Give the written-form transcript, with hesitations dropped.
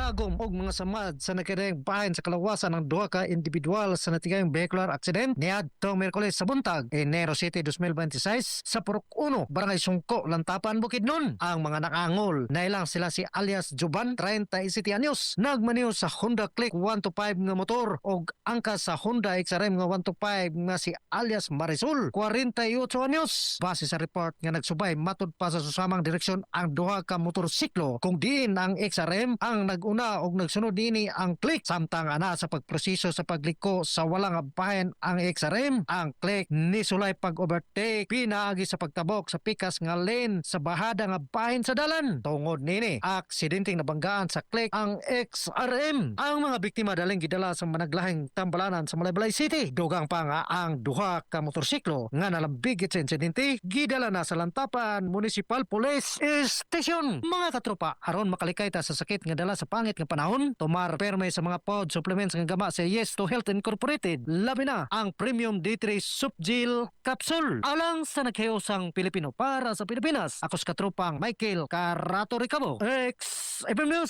Gidagom og mga samad sa nagkadaiyang bahin sa kalawasan ang duha ka individual sa natigayong vehicular accident niadtong Miyerkules sa buntag, Enero 7, 2026, sa Purok 1, Barangay Sungko, Lantapan, Bukidnon. Ang mga nakangol nailang sila si alias Juban, 37 anyos, nagmaniho sa Honda Click 125 nga motor, og angkas sa Honda XRM nga 125 nga si alias Marisol, 48 anyos. Base sa report nga nagsubay matud pa sa susamang direksyon ang duha ka motorsiklo, kung diin ang XRM ang nag-una og nagsunod niini ang Click. Samtang ana sa pagproseso sa pagliko sa wala nga bahin ang XRM, ang Click nisulay pag-overtake pinaagi sa pagtabok sa pikas nga lane sa bahada nga bahin sa dalan. Tungod nini, aksidenteng nabanggaan sa Click ang XRM. Ang mga biktima daling gidala sa managlahing tambalanan sa Malaybalay City. Dugang pa nga ang duha ka motorsiklo nga nalambigit sa insidente gidala na sa Lantapan Municipal Police Station. Mga katropa, aron makalikay ta sa sakit nga dala sa pangit nga panahon, tumar perme sa mga pod supplements nga gama sa Yes to Health Incorporated. Labi na ang Premium D3 Softgel Capsule. Alang sa nagkahiyosang Pilipino, para sa Pilipinas, ako sa katropang Michael Carato Ricabo. X FM News.